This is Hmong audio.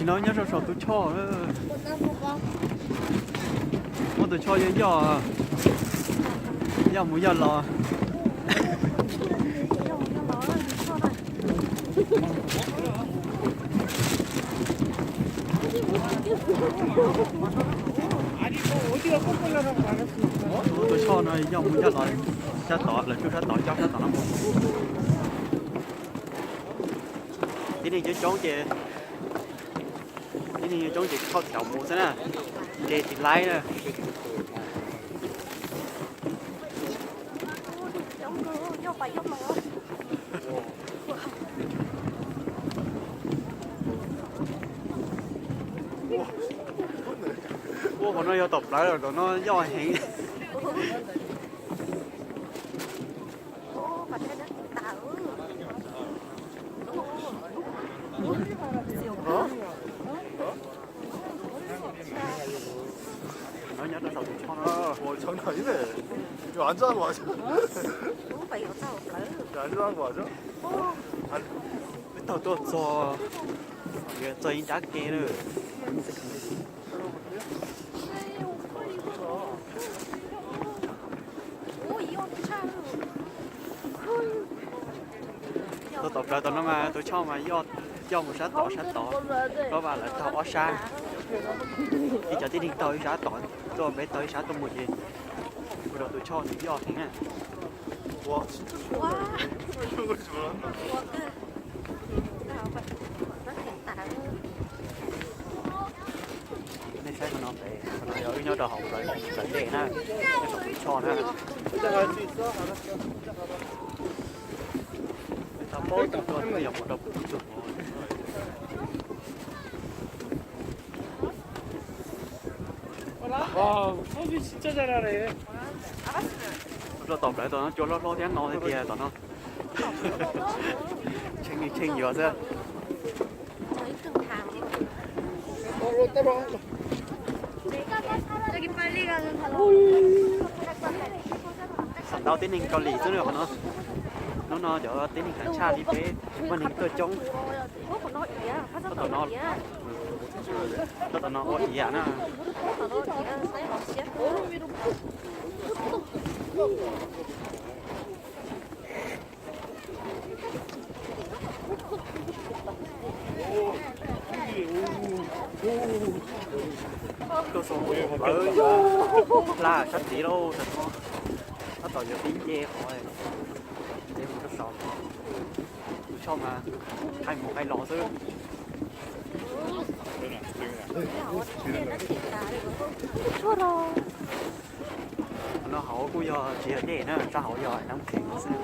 No nyob rau saum tus choj. Muaj tus choj yoj yoj, yoj mus yoj los. Tus choj no yoj mus yoj los sab tod, lawv tsuj sab tod, coj sab tod no mus. Tib neeg coob coob ces, tib neeg coob coob ces choj thaum mus xwb na, nres tsis laib na. Ua, qhov no yog tom plawv los, tom no yoj heev. No nyob rau saum tus choj no. Peb taug tuaj txog, txog ib nrab ke lawm. Tuaj tom plawv tom no mas tus choj mas yoj, yoj mus sab tod sab tod, pab vam lawv taug ob sab. Ib cov tib neeg taug ib sab tod tuaj, peb taug ib sab tuaj mus ces ua rau tus choj nws yoj heev na. Nej saib qhov no pem, qhov no yog wb nyob rau hauv plawv, plawv dej na, nyob saum tus choj na. Peb tau paub tus tuaj twb yog mus rau pem tus. Tuaj tom plawv tom no cua hlob hlob thiab no tiag tiag tom no. Tshee li tshee yuav xwb. Xam ntau tib neeg Kaus Lim xwb na qhov no. Hnub no cov tib neeg tshaj li peb muaj neeg tuaj coob. Tom no, tom no ua iav na. Tuaj txog plawv yog hla sab tid lauj, tab tom yuav pib nce qhov, nce mus rau saud. Tus choj mas hais mus hais los xwb. No hauv kuj yog tsis yog dej na, sab hauv yog neeb kheev xwb.